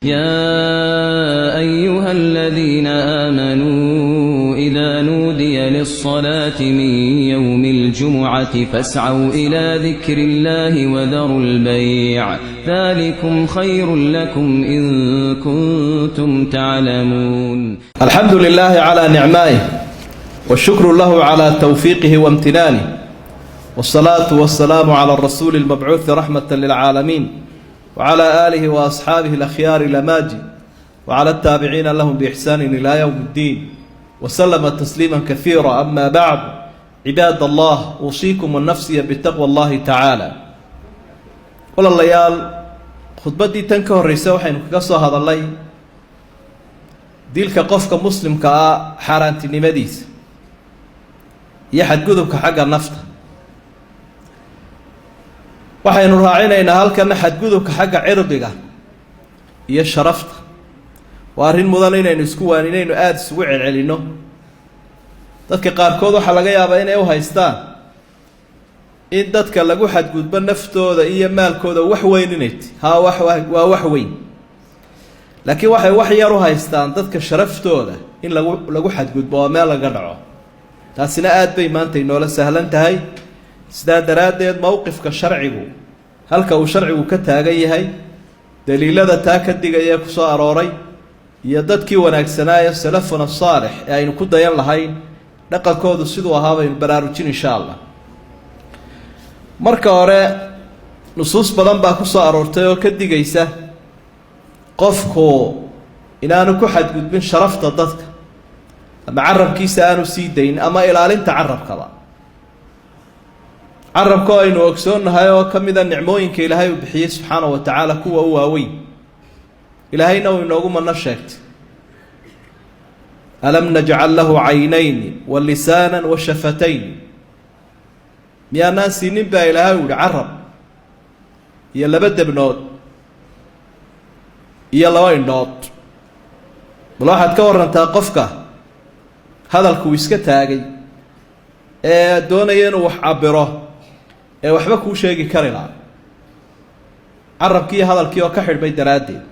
يا أيها الذين آمنوا إذا نودي للصلاة من يوم الجمعة فاسعوا إلى ذكر الله وذروا البيع ذلكم خير لكم إن كنتم تعلمون. الحمد لله على نعمائه، والشكر له على توفيقه وامتنانه، والصلاة والسلام على الرسول المبعوث رحمة للعالمين، وعلى آله وأصحابه الأخيار الأماجد، وعلى التابعين لهم بإحسان إلى يوم الدين، وسلم تسليما كثيرا. أما بعد، عباد الله، أوصيكم ونفسي بتقوى الله تعالى. Walaalayaal, khudbaddii tan ka horreysa waxaynu kaga soo hadalnay dilka qofka muslimka ah xaaraantinimadiisa iyo xadgudubka xagga nafta. Waxaynu raacinaynaa halkana xadgudubka xagga cirdiga iyo sharafta. Waa arrin mudan inaynu isku waan inaynu aada isugu celcelinno. Dadka qaarkood waxaa laga yaabaa inay u haystaan in dadka lagu xadgudbo naftooda iyo maalkooda wax weyn inay ti haa wax waa wax weyn, laakiin waxay wax yar u haystaan dadka sharaftooda in lagu xadgudbo oo meel laga dhaco. Taasina aada bay maanta inoola sahlan tahay. Sidaa daraaddeed, mowqifka sharcigu, halka uu sharcigu ka taagan yahay, daliilada taa ka digaya kusoo arooray, iyo dadkii wanaagsanaaye salafuna saalix ee aynu ku dayan lahayn dhaqankoodu siduu ahaa baynu baraarujin, insha Allah. Marka hore, nusuus badan baa ku soo aroortay oo ka digaysa qofku inaanu ku xadgudbin sharafta dadka, ama carabkiisa aanu sii dayn, ama ilaalinta carabkaba. Carabka oo aynu ogsoonnahay oo ka mida nicmooyinka Ilaahay uu bixiyey subxaana wa tacaala kuwa u waaweyn, Ilaahayna uu inoogu mano sheegtay: ألم نجعل له عينين ولسانا وشفتين. Miyaanaan siinin baa Ilaahay u yihi carab iyo laba debnood iyo laba indhood? Bal waxaad ka warantaa qofka hadalku iska taagay ee doonaya inuu wax cabiro ee waxba kuu sheegi kari laha, carabkii iyo hadalkii oo ka xidhmay daraaddeed.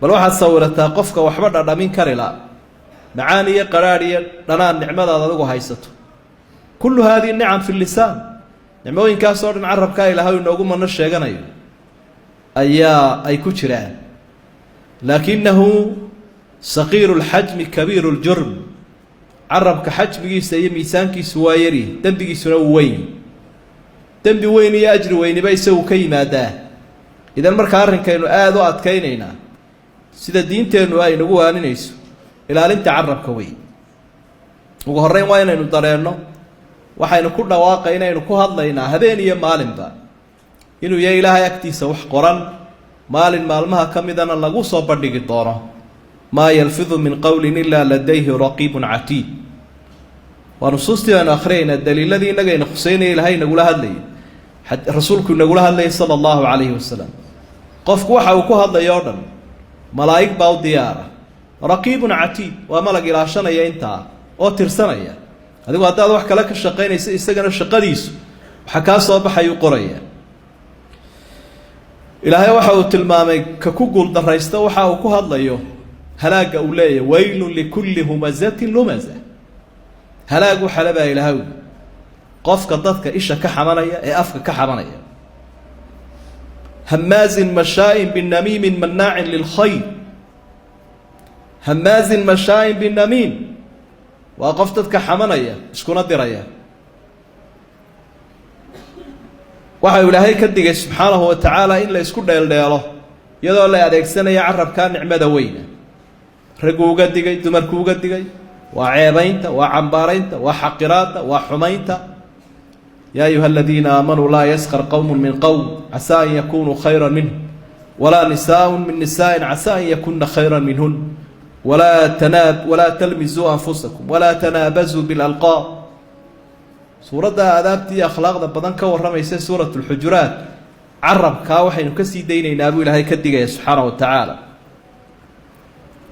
Bal waxaad sawirataa qofka waxba dhadhamin kari la, macaan iyo qadhaadh iyo dhanaan nicmadaad adigu haysato. كل هذه النعم في اللسان. Nicmooyinkaas oo dhan carabkaa Ilaahay inoogu mano sheeganayo ayaa ay ku jiraan، لكنه صغير الحجم كبير الجرم. Carabka xajmigiisa iyo miisaankiisu waa yari, dembigiisuna wuu weyn. Dembi weyn iyo ajri weyniba isagu ka yimaadaa. Idan markaa arrinkaynu aada u adkaynaynaa, sida diinteennu ay nagu waaninayso, ilaalinta carabka wey. Ugu horreyn waa inaynu dareenno waxaynu ku dhawaaqay, inaynu ku hadlaynaa habeen iyo maalinba, inuu yahay Ilaahay agtiisa wax qoran, maalin maalmaha ka midana lagu soo bandhigi doono. ما يلفظ من قول إلا لديه رقيب عتيد. Waa nusuustii baynu akhriyaynaa, daliiladii innagayna khuseynaya, Ilaahay nagula hadlayay, rasuulku inagula hadlayay sala allahu calayhi wasalam. Qofku waxa uu ku hadlayo o dhan malaa'ig baa u diyaara, raqiibun catiid, waa malag ilaashanaya intaa oo tirsanaya. Adigu haddaad wax kale ka shaqaynaysa, isagana shaqadiisu waxaa kaa soo baxayuu qoraya. Ilaahay waxa uu tilmaamay ka ku guuldaraysta waxa uu ku hadlayo halaagga uu leeyahy: ويل لكل همزة لمزة. Halaag waxale baa Ilaahay ui qofka dadka isha ka xamanaya ee afka ka xamanaya. هماز مشاء بنميم مناع للخير. هماز مشاء بنميم waa qof dadka xamanaya, iskuna diraya. Waxa uu Ilaahay ka digay subxaanahu wa tacaala in la isku dheeldheelo iyadoo la adeegsanaya carabkaa nicmada weyna. Raggu uga digay, dumarku uga digay, waa ceebaynta, waa cambaaraynta, waa xaqiraadda, waa xumaynta. يا أيها الذين آمنوا لا يسخر قوم من قوم عسى أن يكونوا خيرا منهم ولا نساء من نساء عسى أن يكن خيرا منهن ولا تلمزوا أنفسكم ولا تنابزوا بالألقاب. Suuradda aadaabtii akhlaaqda badan ka warramaysa, suurat lxujuraat, carabkaa waxaynu ka sii daynaynaa buu Ilaahay ka digaya subxaana wa tacaala.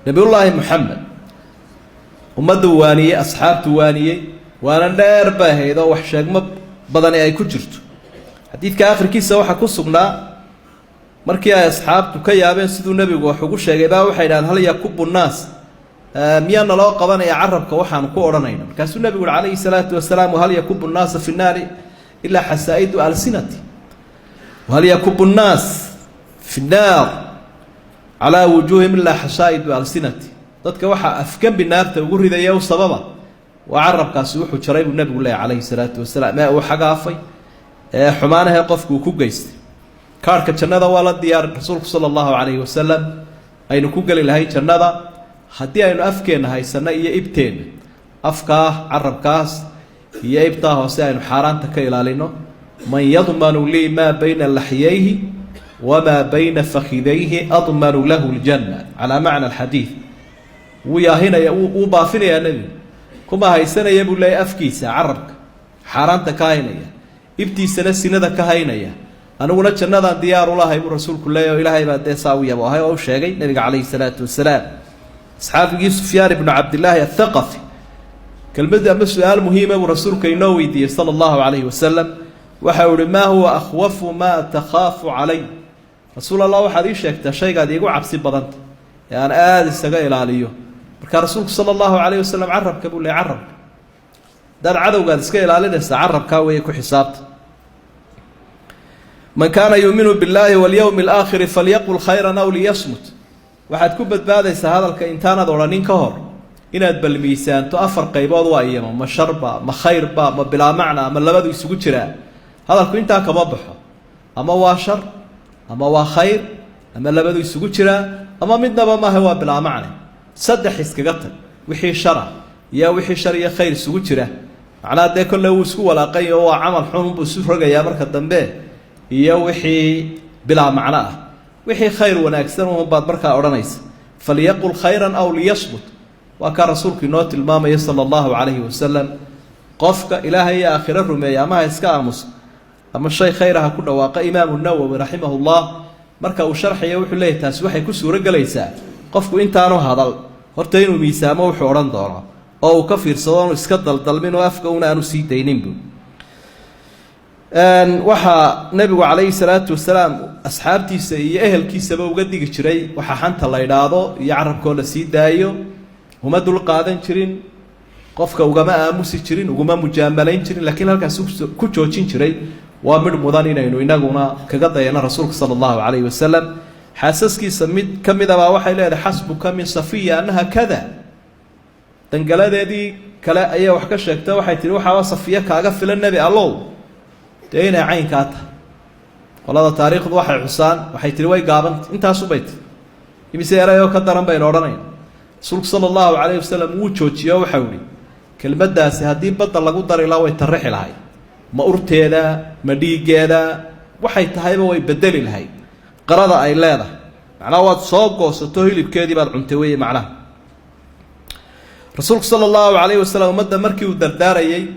Nabiyullaahi Moxamed ummaddu waaniyey, asxaabtu waaniyey, waana dheer bay ahayd oo wax sheegmo badani ay ku jirto. Xadiidka akhirkiisa waxaa ku sugnaa Markii ay asxaabtu ka yaabeen siduu nebigu wax ugu sheegay baa waxay idhahdeen, hal yakubu nnaas, miyaa naloo qabanaya carabka waxaanu ku odhanayno? Markaasuu nebigu uhi calayhi salaatu wasalaam, hal yakubu nnaasa fi nnaari ilaa xasaa'idu alsinati, hal yakubu nnaas fi nnaar calaa wujuuhihim ilaa xasaa'idu alsinati. Dadka waxaa afgembi naarta ugu ridaya u sababa waa carabkaasi wuxuu jaray, buu nebigu leeyahy calayhi salaatu wasalaam, ee uu xagaafay ee xumaanahee qofku uu ku geystay. Kaarhka jannada waa la diyaar rasuulku sala allahu calayhi wasalam aynu ku geli lahayn jannada haddii aynu afkeenna haysanno iyo ibteenna, afkaa, carabkaas iyo ibtaa hoose aynu xaaraanta ka ilaalino. Man yadmanu lii maa bayna laxyayhi wamaa bayna fakidayhi admanu lahu ljanna, calaa macna alxadiid. Wuu yaahinaya, wuu baafinayaa nebigu, kuma haysanaya buu leeyahy afkiisa carabka xaaraanta ka haynaya, ibtiisana sinada ka haynaya, aniguna jannadaan diyaar ulahay, buu rasuulku leeyahy. Oo ilaahay baa dee saa u yabo ahay oo u sheegay nebiga calayhi salaatu wasalaam. Asxaabigii Sufyaan ibnu Cabdillaahi Athaqafi kelmad ama su-aal muhiima buu rasuulka inoo weydiiyey sala allahu calayhi wasalam. Waxa uu ihi, maa huwa akhwafu maa takhaafu calay? Rasuul Allah, waxaad ii sheegtaa shaygaad iigu cabsi badanta ee aan aada isaga ilaaliyo. Markaa rasuulku sala allahu calayhi wasalam carabka buu leey. Carabka hadaad cadowgaad iska ilaalinaysaa, carabkaa weeye ku xisaabta. Man kaana yuuminu billaahi walyowmi alaakhiri falyaqul khayran aw liyasmut. Waxaad ku badbaadaysaa hadalka intaanaad odhanin ka hor inaad balmiisaanto afar qaybood: waa iyama, ma sharba, ma khayrba, ma bilaa macna, ama labadu isugu jiraa? Hadalku intaa kama baxo: ama waa shar, ama waa khayr, ama labadu isugu jiraa, ama midnaba maaha, waa bilaa macne. Saddex iskaga tag, wixii shara iyo wixii shar iyo khayr isugu jira. Macnaha dee kolle wuu isku walaaqay oo waa camal xununbuu isu rogayaa marka dambe, iyo wixii bilaa macno ah. Wixii khayr wanaagsan unbaad markaa odhanaysa. Falyaqul khayran aw liyasmut, waa kaa rasuulku inoo tilmaamaya sala allahu calayhi wasalam. Qofka ilaahay iyo aakhiro rumeeya ama ha iska aamuso ama shay khayra ha ku dhawaaqa. Imaamu Nawowi raximahullah marka uu sharxaya wuxuu leeyahy, taasi waxay ku suuro gelaysaa qofku intaanu hadal horta inuu miisaamo wuxuu odhan doono oo uu ka fiirsado, oonu iska daldalmin oo afka una aanu sii dayninbu. Waxaa nebigu calayhi salaatu wasalaam asxaabtiisa iyo ehelkiisaba uga digi jiray waxaa xanta la idhaahdo iyo carabkoo la sii daayo. Uma dul qaadan jirin qofka, ugama aamusi jirin, uguma mujaamalayn jirin, laakiin halkaas ku joojin jiray. Waa midh mudan inaynu inaguna kaga dayano rasuulka sala allahu calayhi wasalam. Xaasaskiisa mid ka mid abaa waxay leedahay, xasbuka min Safiya annaha kada. Dangaladeedii kale ayay wax ka sheegta. Waxay tihi, waxaaba Safiya kaaga filan, nebi allow, dee inay caynkaa tahay. Qolada taariikhdu waxay xusaan, waxay tihi way gaabanta, intaasubay tii. Imise erayoo ka daran baynu odhanayna? Rasuulku sala allahu calayhi wasalam wuu joojiye o waxau ihi, kelmaddaasi haddii badda lagu dari laha way tarrixi lahayd, ma urteeda ma dhiiggeeda waxay tahayba way bedeli lahayd qarada ay leedahay. Macnaha waad soo goosato, hilibkeedii baad cuntay weeye macnaha. Rasuulku sala allahu calayhi wasalam ummadda markii uu dardaarayey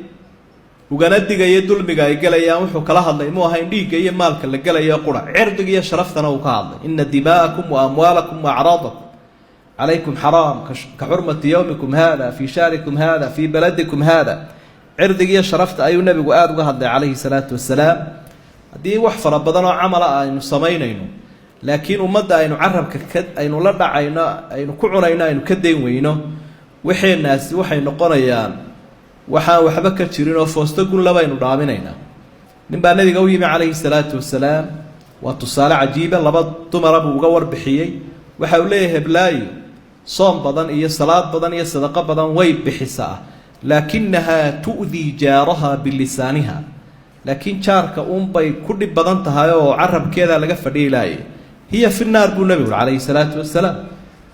ugana digayay dulmiga ay gelayaan, wuxuu kala hadlay muu ahayn dhiigga iyo maalka la gelayo qura, cirdiga iyo sharaftana uu ka hadlay. Ina dimaa'akum wa amwaalakum wa acraadakum calaykum xaraam ka xurmati yowmikum hada fii shahrikum hada fii baladikum hada. Cirdiga iyo sharafta ayuu nebigu aada uga hadlay calayhi salaatu wasalaam. Haddii wax fara badan oo camala aynu samaynayno, laakiin ummadda aynu carabka ka aynu la dhacayno, aynu ku cunayno, aynu ka dayn weyno, waxeenaasi waxay noqonayaan waxaan waxba ka jirin oo foosto gunla baynu dhaaminaynaa. Nin baa nabiga u yimi calayhi salaatu wasalaam. Waa tusaale cajiiba. Laba dumara buu uga warbixiyey. Waxa uu leeyahay, heblaayo soom badan iyo salaad badan iyo sadaqo badan way bixisaa, laakinahaa tu'dii jaaraha bilisaaniha, laakiin jaarka uunbay ku dhib badan tahay oo carabkeeda laga fadhiilaayay. Hiya fi naar, buu nebigu uri calayhi salaatu wasalaam.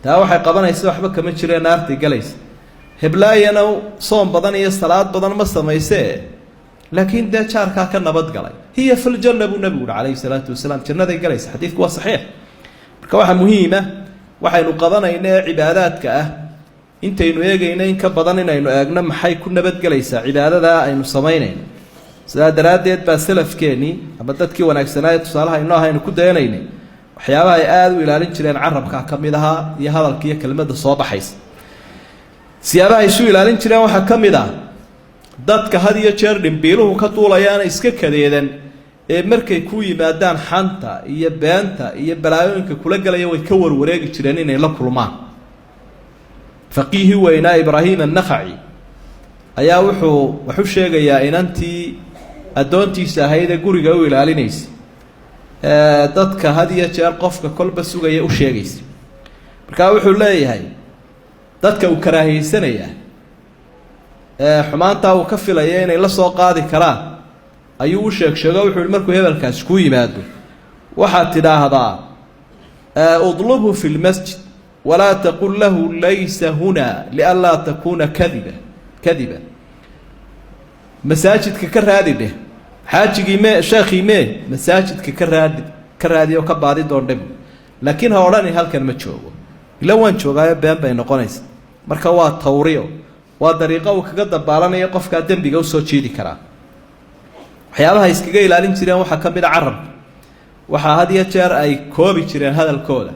Taa waxay qabanaysa waxba kama jiree, naartay galaysa. Heblaayana soom badan iyo salaad badan ma samaysee, laakiin dee jaarkaa ka nabadgalay. Hiya filjanna, buu nebigu uhi calayhi salaatu wasalaam, jannaday galaysa. Xadiidku waa saxiix. Marka waxaa muhiima waxaynu qabanayno ee cibaadaadka ah intaynu eegayno in ka badan inaynu eegno maxay ku nabadgelaysaa cibaadadaa aynu samaynayno. Sidaa daraaddeed baa salafkeennii ama dadkii wanaagsanaaye tusaalaha inoo ahaynu ku dayanaynay waxyaabaha ay aada u ilaalin jireen carabka ka mid ahaa iyo hadalka iyo kelmadda soo baxaysa. Siyaabaha isu ilaalin jireen waxaa ka mid ah dadka had iyo jeer dhimbiiluhu ka duulayaana iska kadeedan Ee markay ku yimaadaan xanta iyo beenta iyo balaayooyinka kula gelaya, way ka warwareegi jireen inay la kulmaan. Faqiihii weynaa Ibraahim Annakhaci ayaa wuxuu wax u sheegayaa inantii addoontiisa ahayd ee guriga u ilaalinaysa, dadka had iyo jeer qofka kolba sugaya u sheegaysa. Markaa wuxuu leeyahay, dadka uu karaahiyeysanayaa ee xumaantaa uu ka filaya inay la soo qaadi karaan ayuu u sheeg sheego. Wuxuu yihi, markuu hebelkaasi ku yimaado, waxaad tidhaahdaa: "Udlubhu fi lmasjid, walaa taqul lahu laysa huna, lianlaa takuuna kadiba kadiba." Masaajidka ka raadi dheh. Xaajigii mee, sheekhii mee, masaajidka ka raadi, ka raadi oo ka baadi doondhe, laakiin ha odhani halkan ma joogo, ila waan joogaayo, been bay noqonaysa. Marka waa tawriyo, waa dariiqo uu kaga dabaalanayo qofkaa dembiga usoo jiidi karaa. Waxyaabaha iskaga ilaalin jireen waxaa ka mid a carabka. Waxaa had iyo jeer ay koobi jireen hadalkooda,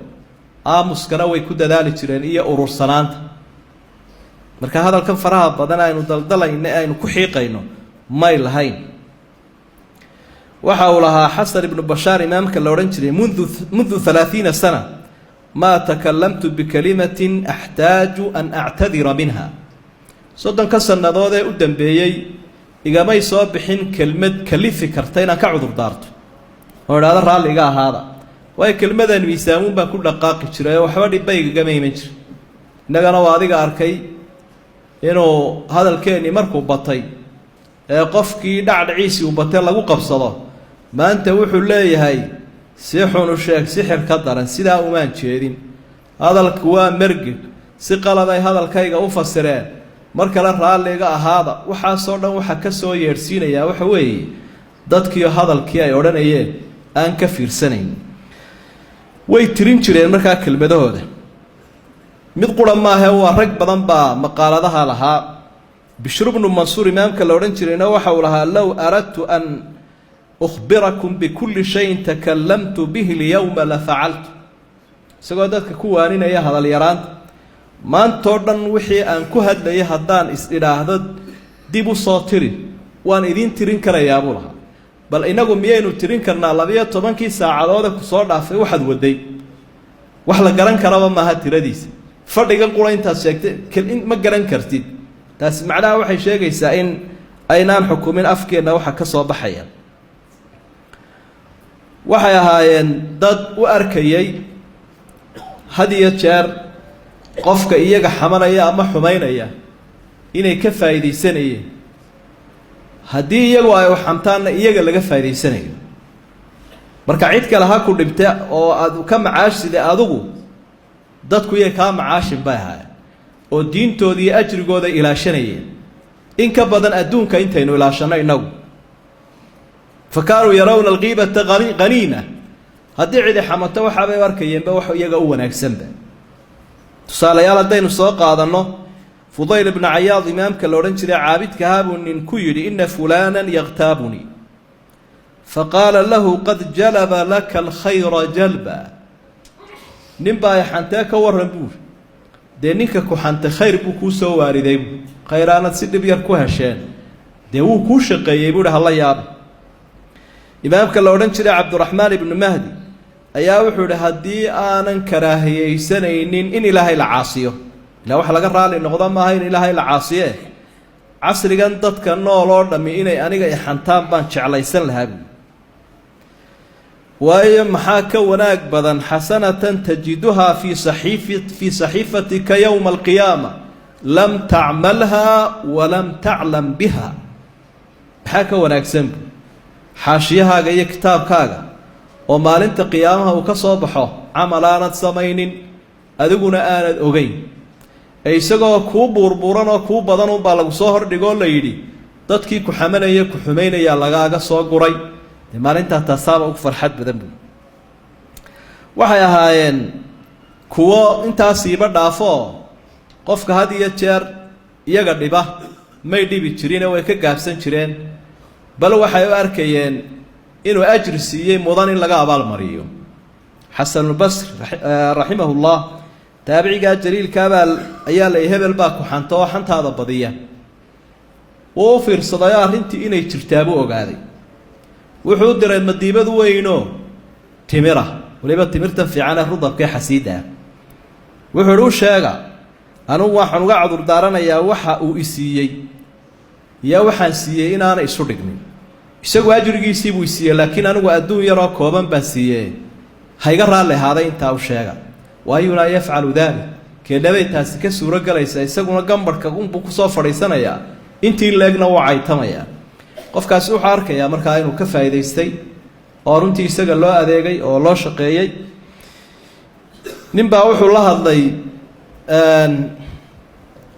aamuskana way ku dadaali jireen iyo urursanaanta. Marka hadalkan faraha badan aynu daldalayno, aynu ku xiiqayno, may lahayn. Waxa uu lahaa Xasan ibnu Bashaar, imaamka la odhan jiray: Mundu 30 sana maa takalamtu bikalimatin axtaaju an actadira minha." 30-ka sannadood ee u dambeeyey igamay soo bixin kelmad kalifi karta inaan ka cudur daarto oo idhaahdo raalli iga ahaada, waayo kelmadan miisaamuun baan ku dhaqaaqi jiray oo waxba dhibba igagama iman jir. Innagana waa adiga arkay inuu hadalkeennii markuu batay ee qofkii dhacdhaciisii uu batay lagu qabsado. Maanta wuxuu leeyahay: si xun u sheeg, sixir ka daran, sidaa umaan jeedin, hadalku waa merged, si qaladay hadalkayga u fasireen, mar kale raalliga ahaada. Waxaasoo dhan waxaa ka soo yeedhsiinayaa waxa weeye dadkiio hadalkii ay odhanayeen aan ka fiirsanayn. Way tirin jireen markaa kelmadahooda. Mid qura maahe, waa rag badan baa maqaaladaha lahaa. Bishru bnu Mansuur imaamka la odhan jirayna waxa uu lahaa: "Low aradtu an ukhbirakum bikulli shayin takalamtu bihi lyowma la facaltu." Isagoo dadka ku waaninaya hadal yaraanta, maantoo dhan wixii aan ku hadlayay haddaan is idhaahdo dib u soo tiri, waan idiin tirin karayaa, buu lahaa. Bal inagu miyaynu tirin karnaa 12-kii saacadoode ku soo dhaafay waxaad waday? Wax la garan karaba maaha tiradiisa. Fadhigan qura intaad sheegtay ma garan kartid. Taasi macnaha waxay sheegaysaa in aynaan xukumin afkeenna waxa ka soo baxaya. Waxay ahaayeen dad u arkayay had iyo jeer qofka iyaga xamanaya ama xumaynaya inay ka faa'iidaysanayeen, haddii iyagu ay xamtaanna iyaga laga faa'idaysanayo. Marka cid kale ha ku dhibte oo aad ka macaashside, adigu dadku yay kaa macaashin bay ahaayeen, oo diintooda iyo ajrigooda ilaashanayeen in ka badan adduunka intaynu ilaashanno innagu. Fa kaanuu yarawna alghiibata haniima. Haddii cidi xamato, waxaabay u arkayeenba wax iyaga u wanaagsanba. Tusaalayaal haddaynu soo qaadanno, Fudayl ibnu Cayaad imaamka la odhan jiray caabidkahaa buu nin ku yidhi: "Ina fulaanan yakhtaabunii." Faqaala lahu: "Qad jalaba laka alkhayra jalba." Nin baa ay xantee, ka warran, buuri. Dee ninka ku xantay khayr buu kuu soo waariday, buu khayr aanad si dhib yar ku hesheen, dee wuu kuu shaqeeyey, buuhi, hala yaabe. Imaamka la odhan jiray Cabduraxmaan ibnu Mahdi ayaa wuxuu idhi: "Haddii aanan karaahiyeysanaynin in Ilaahay la caasiyo, ilaa wax laga raali noqdo maaha in Ilaahay la caasiye, casrigan dadka nool oo dhammi inay aniga ixantaan baan jeclaysan lahaa," buui. Waayo, maxaa ka wanaag badan xasanatan tajiduhaa fii saxiifatika yowma alqiyaama lam tacmalha walam taclam biha? Maxaa ka wanaagsan bu xaashiyahaaga iyo kitaabkaaga oo maalinta qiyaamaha uu ka soo baxo camal aanad samaynin, adiguna aanad ogeyn, ee isagoo kuu buurbuuran oo kuu badan unbaa lagu soo hordhigoo la yidhi dadkii ku xamanaya, ku xumaynayaa lagaaga soo guray? Dee maalintaa taasaaba ugu farxad badan buui. Waxay ahaayeen kuwo intaasiiba dhaafoo qofka had iyo jeer iyaga dhiba may dhibi jirine, way ka gaabsan jireen, bal waxay u arkayeen inuu ajri siiyey mudan in laga abaalmariyo. Xasanulbasri raximahullah, taabicigaa jaliilkaabaa, ayaa la hebel baa ku xanta oo xantaada badiya. Wuu u fiirsadayoo arrintii inay jirtaa buu ogaaday. Wuxuu u diray madiibad weynoo timira, waliba timirtan fiicane rudabkae xasiida ah. Wuxuu ihi u sheega, anugu waxaan uga cudurdaaranayaa waxa uu isiiyey iyo waxaan siiyey inaanay isu dhigmin. Isagu ajrigiisii buu isiiyey, laakiin anigu adduun yaroo kooban baan siiye, hayga raalli ahaaday intaa u sheega. Waayunaa yafcalu daalik, keedhabay taasi ka suuro galaysa? Isaguna gambarhka unbuu kusoo fadhiisanayaa, intii leegna wuu caytamayaa. Qofkaasi wuxuu arkayaa markaa inuu ka faa'iidaystay oo runtii isaga loo adeegay oo loo shaqeeyey. Ninbaa wuxuu la hadlay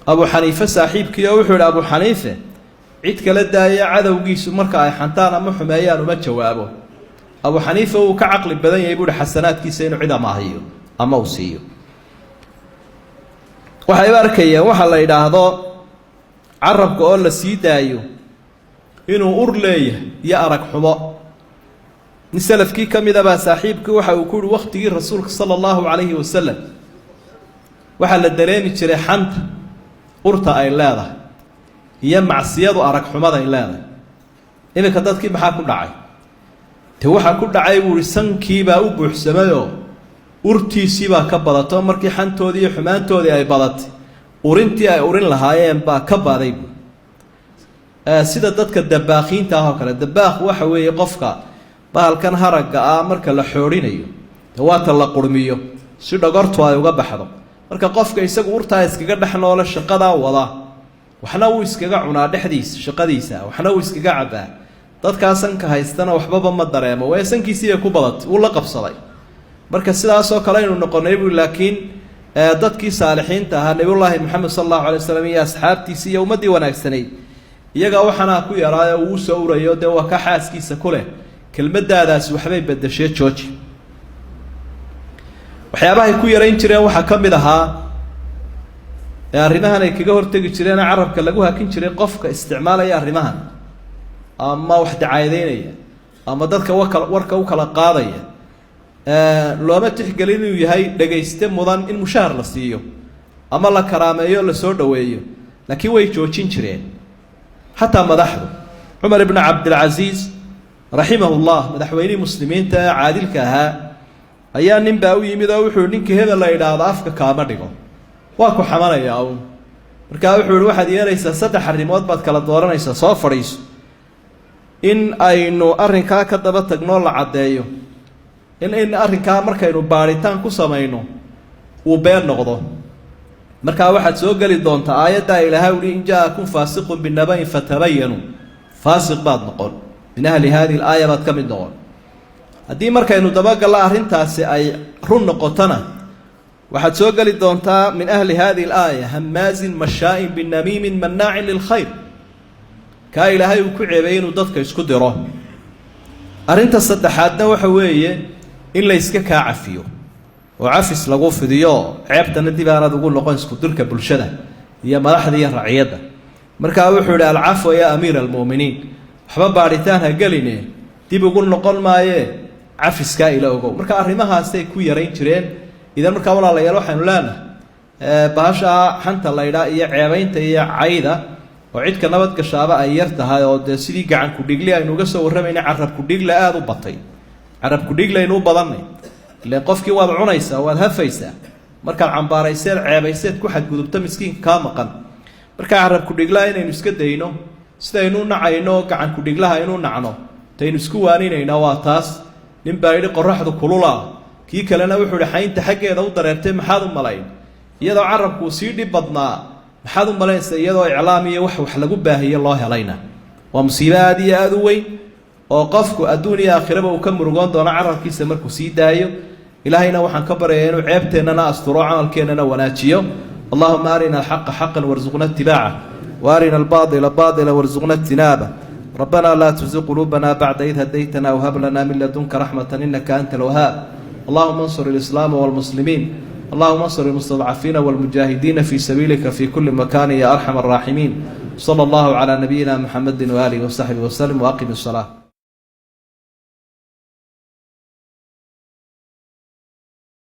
Abu Xaniife saaxiibkii oo wuxuu yihi, Abu Xaniife cid kala daaya, cadowgiisu marka ay xantaan ama xumeeyaan uma jawaabo. Abu Xaniife wuu ka caqli badan yahay buuhi xasanaadkiisa inuu cid amaahiyo ama uu siiyo. Waxay u arkayeen waxa la yidhaahdo carabka oo la sii daayo inuu ur leeyahay iyo arag xumo. Nin salafkii ka mid abaa saaxiibkii waxa uu ku yihi, wakhtigii rasuulka sala allahu calayhi wasalam waxaa la dareemi jiray xanta urta ay leedahay iyo macsiyadu arag xumaday leedahay. Iminka dadkii maxaa ku dhacay? Te waxaa ku dhacay buu ihi sankiibaa u buuxsamayoo urtiisiibaa ka badato. Markii xantoodii iyo xumaantoodii ay badatay, urintii ay urin lahaayeen baa ka baday buu. Sida dadka dabaakiinta ah oo kale. Dabaaq waxa weeye qofka bahalkan haragga ah marka la xoodhinayo, de waata la qurmiyo si dhogortu ay uga baxdo. Marka qofka isagu urtaa iskaga dhex noole, shaqadaa wada, waxna wuu iskaga cunaa dhexdiisa shaqadiisa, waxna wuu iskaga cabbaa. Dadkaa sanka haystana waxbaba ma dareemo, waayo sankiisiibay ku badatay, wuu la qabsaday. Marka sidaasoo kale aynu noqonay bui. Laakiin dadkii saalixiinta ahaa, nabiyullaahi Maxamed sala allahu alay waslam iyo asxaabtiisii iyo ummaddii wanaagsanayd, iyagaa waxaanaa ku yaraayo uu usoo urayo. Dee waa ka xaaskiisa ku leh, kelmadaadaasi waxbay bedeshee, jooji. Waxyaabahay ku yarayn jireen waxaa ka mid ahaa ee arrimahan ay kaga hortegi jireen, carabka lagu hakin jiray qofka isticmaalaya arrimahan ama wax dacaadeynaya ama dadka wakala warka u kala qaadaya, looma tixgelin inuu yahay dhegayste mudan in mushahar la siiyo ama la karaameeyo, lasoo dhoweeyo. Laakiin way joojin jireen xataa madaxdu. Cumar ibnu Cabdilcasiis raximahullah, madaxweynihii muslimiinta ee caadilka ahaa, ayaa nin baa u yimid oo wuxuu ninka hebel la idhaahdo afka kaama dhigo, waa ku xamanayaa uun. Markaa wuxuu yihi, waxaad yeelaysaa saddex arrimood baad kala dooranaysaa, soo fadhiiso, in aynu arrinkaa ka daba tagnoo la caddeeyo, in arrinkaa markaynu baadhitaan ku samayno uu been noqdo, markaa waxaad soo geli doontaa aayaddaa Ilaahay uhi in jaa-akum faasiqun binaba-in fatabayanu, faasiq baad noqon, min ahli hadihi alaaya baad ka mid noqon. Haddii markaynu dabagalla arrintaasi ay run noqotona, waxaad soo geli doontaa min ahli hadihi alaaya, hamaazin mashaa'in binamiimin mannaacin lilkhayr, kaa Ilaahay uu ku ceebeeyey inuu dadka isku diro. Arrinta saddexaadna waxa weeye in la yska kaa cafiyo oo cafis lagu fidiyo, ceebtana dib aanaad ugu noqon isku dirka bulshada iyo madaxda iyo raciyadda. Markaa wuxuu yihi, alcafwa yaa amiira almu'miniin, waxba baadhitaan ha geline, dib ugu noqon maayee, cafiskaa ila ogow. Marka arrimahaasay ku yarayn jireen. Idan markaa walaalayaal, waxaynu leenahay bahashaa xanta laydhaa iyo ceebaynta iyo cayda oo cidka nabadgashaaba ay yar tahay, oo dee sidii gacan kudhigli aynu uga soo warramayna, carab kudhigla aada u batay, carab kudhiglaynu u badannay. Ileen qofkii waad cunaysaa, waad hafaysaa markaad cambaarayseed, ceebayseed, ku xadgudubto miskiinka kaa maqan. Markaa carab kudhiglaha inaynu iska dayno, sidaynu u nacayno gacan kudhiglaha aynu nacno, taynu isku waaninaynaa waa taas. Nin baa yidhi qoraxdu kululaa, kii kalena wuxuu ihi xaynta xaggeeda u dareertay maxaad u malayn? Iyadoo carabkuu sii dhib badnaa maxaad u malaynaysa iyadoo iclaam iyo wax lagu baahiye loo helayna? Waa musiibo aada iyo aada u weyn oo qofku adduun iyo aakhiraba uu ka murugoon doono carabkiisa markuu sii daayo. Ilaahayna waxaan ka baryayaa inuu ceebteennana asturo, camalkeennana wanaajiyo. Allahuma arina alxaqa xaqan warsuqna itibaaca, wa arina albaaila baila warsuqna ijtinaaba. Rabbana laa tuziq quluubana bacda id hadaytana whab lana min ladunka raxmata inaka anta alwahaab. Allahuma ansur alislaama walmuslimiin, allahuma ansur almustadcafiina walmujaahidiina fii sabiilika fi kuli makaani ya arxam araaximiin. Sala allahu calaa nabiyina muxamedi waaalihi wasaxbihi waslem waaqim الsalaa.